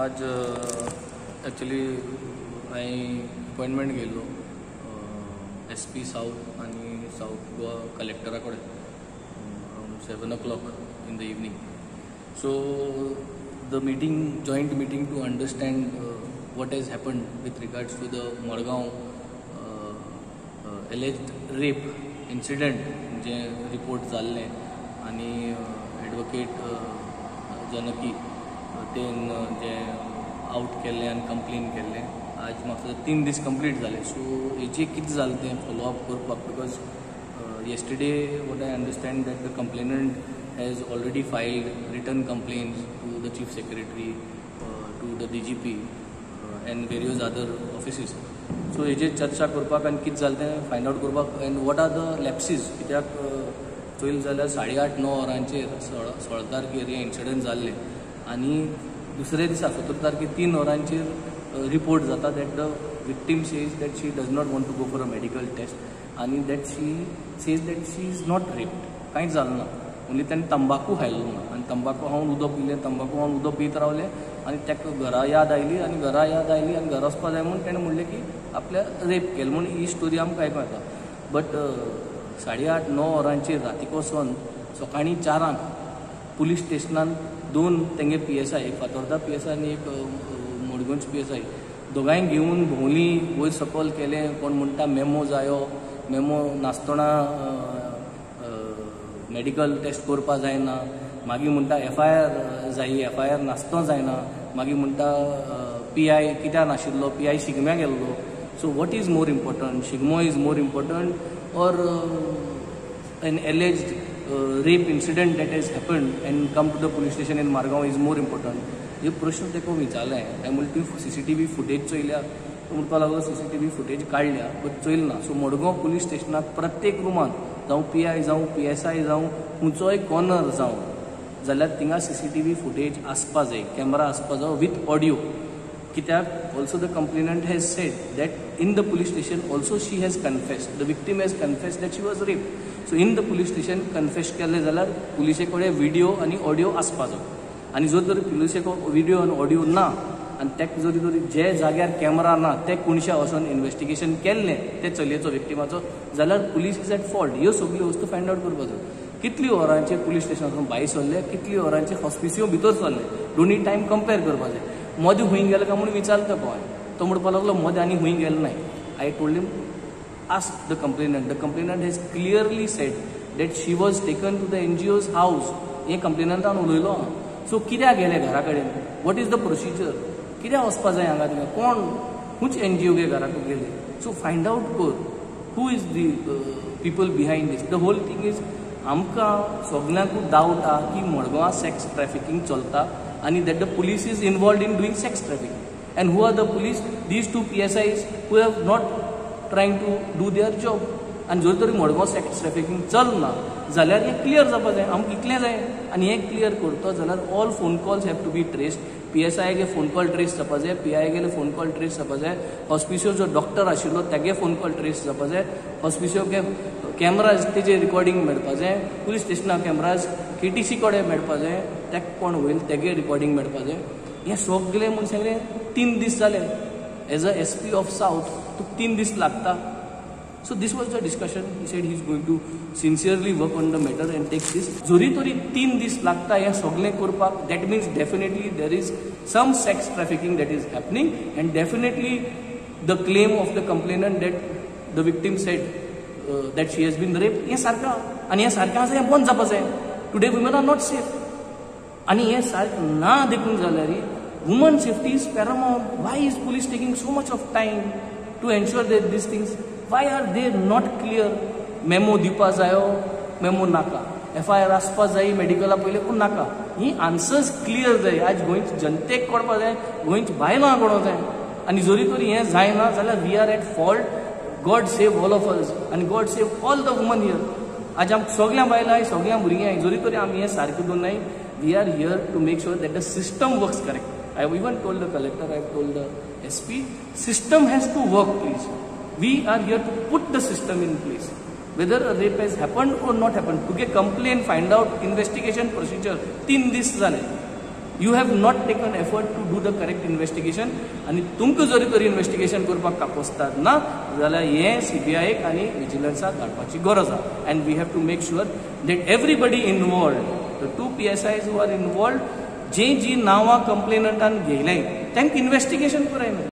आज एक्चुअली हांवें appointment घेयल्लो S P south आनी सावथ गोवा कलेक्टरा कडेन around 7 o'clock in the evening. So the meeting, joint meeting to understand what has happened with regards to the Margao alleged rape incident J report जाल्लें आनी advocate जनकी तेन जे out केल्लें आनी complain केल्लें. आज म्हाका 3 दीस कंप्लीट जाले. सो हेजें कितें जालें तें फॉलोअप करपाक, because yesterday what I understand that the complainant has already filed written complaints to the Chief Secretary, to the DGP and various other offices. So हेजेर चर्चा करपाक आनी कितें जालें तें फायंड आवट करपाक and what are the lapses. कित्याक चोयलें जाल्यार 8:30-9 वरांचेर 16 तारखेर हें इन्सिडंट जाल्लें आनी दुसरे दिसा 17 तारखेर 3 वरांचेर रिपोर्ट जाता that the victim says that she does not want to go for a medical test आनी that she says that she is not raped. कांयच जालें ना, ओन्ली ताणें तंबाकू खायलो ना आनी तंबाकू खावन उदक पिलें, तंबाकू खावन उदक पीत रावलें आनी ताका घरा याद आयली आनी घरा याद आयली आनी घरा वचपा जाय म्हूण ताणें म्हणलें की आपल्या रेप केलें म्हूण ही स्टोरी आमकां आयकूंक येता. बट 8:30-9 वरांचेर रातीक वचोन सकाळीं 4 पुलीस स्टेशनान 2 तेंगे PSI, एक फातोर्दा PSI आनी एक मडगांवचे PSI, दोगांय घेवन भोंवली वयर सकयल केलें. कोण म्हणटा मेमो जायो, मेमो नासतना मेडिकल टेस्ट करपा जायना, मागीर म्हणटा FIR जायी, FIR नासतना जायना, मागीर म्हणटा PI कित्याक नाशिल्लो, PI शिगम्या गेल्लो. So what is more important, Shigmo is more important or an alleged rape incident that has happened and come to the police station in Margao is more important? हे प्रश्न ताका विचारलें. हांवें म्हणलें तुवें CCTV footage चोयल्या? तो म्हणपाक लागलो CCTV footage काडल्या बट चोयली ना. सो मडगांव पुलीस स्टेशनाक प्रत्येक रुमान जावं PI जावं PSI जावं खंयचोय कॉर्नर जावं जाल्यार थिंगा CCTV footage आसपा जाय, कॅमरा आसपा जाय विथ ऑडियो. कित्याक also the complainant has said that in the police station also she has confessed, the victim has confessed that she was raped. So in the police station confess केलें जाल्यार पुलिसे कडेन video आनी audio आसपा जाय. आनी जर तर पुलिसे कडेन विडियो आनी ऑडियो ना आनी ताका जरी तरी जे जाग्यार कॅमरा ना ते कोणशा वचोन इन्वेस्टिगेशन केल्लें ते चलयेचो विक्टिमाचो जाल्यार पुलीस is at fault. ह्यो सगल्यो वस्तू फायंड आवट करपा जाय. कितली वरांचेर पुलीस स्टेशनासून भायर सरले, कितली वरांचेर हॉस्पिसियो भितर सरले, दोनूय टायम कंपेर करपा जाय. मदीं खंय गेले काय म्हूण विचारता हांवें, तो म्हणपाक लागलो मदीं आनी खंय गेले नाय. I told him ask the complainant. The complainant has clearly said that she was taken to the NGO's house. हें कंप्लेनंटान उलयलो. सो कित्याक गेले घरा कडेन, what is the procedure, कित्याक वचपा जाय हांगा थिंगा, कोण खंयच NGO गे घरा गेले. सो फायंड आवट कर who is the people behind this. The whole thing is आमकां सगल्यांकूच डावट आहा की मडगांवां सेक्स ट्रॅफिकींग चलता आनी that the police is involved in doing sex trafficking. And who are the police? These 2 PSIs who have not trying to do their job. आनी जर तरी मडगांव सेक्स ट्रॅफिकींग चलना जाल्यार हें क्लियर जावपा जाय, आमकां इतलें जाय. आनी हें क्लियर करता जाल्यार all phone calls have to be traced. PSI गे फोन कॉल ट्रेस जावपा जाय, PI गेले फोन कॉल ट्रेस जावपा जाय, हॉस्पिसियो जो डॉक्टर आशिल्लो तागे फोन कॉल ट्रेस जावपा जाय, हॉस्पिसियो कॅमराज तेजे रिकॉर्डिंग मेळपा जाय, पुलीस स्टेशना कॅमराज KTC कडेन मेळपा जाय, ताका कोण वयल तेगे रिकॉर्डिंग मेळपा जाय. हें सगलें म्हूण सांगलें 3 दीस जाले. As a SP of south तुका 3 दीस लागता. So this was the discussion. He said he is going to sincerely work on the matter and take this. जरी तरी 3 दीस लागता हें सगलें करपाक, that means definitely there is some sex trafficking that is happening and definitely the claim of the complainant that the victim said that she has been raped हें सारकें आनी हें सारकें आसा, हें बंद जावपा जाय. Today women are not safe आनी हें सारकें ना देखून जाल्यार woman safety is paramount. Why is police taking so much of time to ensure that these things, why are they not clear? Memo दिवपा जायो, मेमो नाका, FIR आसपा जाय मेडिकला पयलें पूण नाका. ही आन्सर्स क्लियर जाय. आज गोंयच्या जनतेक कळपा जाय, गोंयच्या बायलांक कळोंक जाय. आनी जरी तरी हें जायना जाल्यार we are at fault. God save all of us आनी God save all the woman here. आज आमकां सगळ्या बायलां सगळ्या भुरग्यांक जरी तरी आमी हें सारकें दवरनाय, we are here to make sure that the system works correct. I have even told the collector, I have told the SP, system has to work please. We are here to put the system in place. Whether a rape has happened or not happened, तुगे complaint find out, investigation procedure 3 दीस जाले. You have not taken effort to do the correct investigation. आनी तुमकां जरी तर investigation करपाक काकोस्ताद ना जाल्यार हें सीबीआयक आनी विजिलन्साक धाडपाची गरज आसा. And we have to make sure that everybody involved, the two PSIs who are involved, जे जी नांवां कंप्लेनंटान घेयलें तांकां इन्वेस्टिगेशन करायना.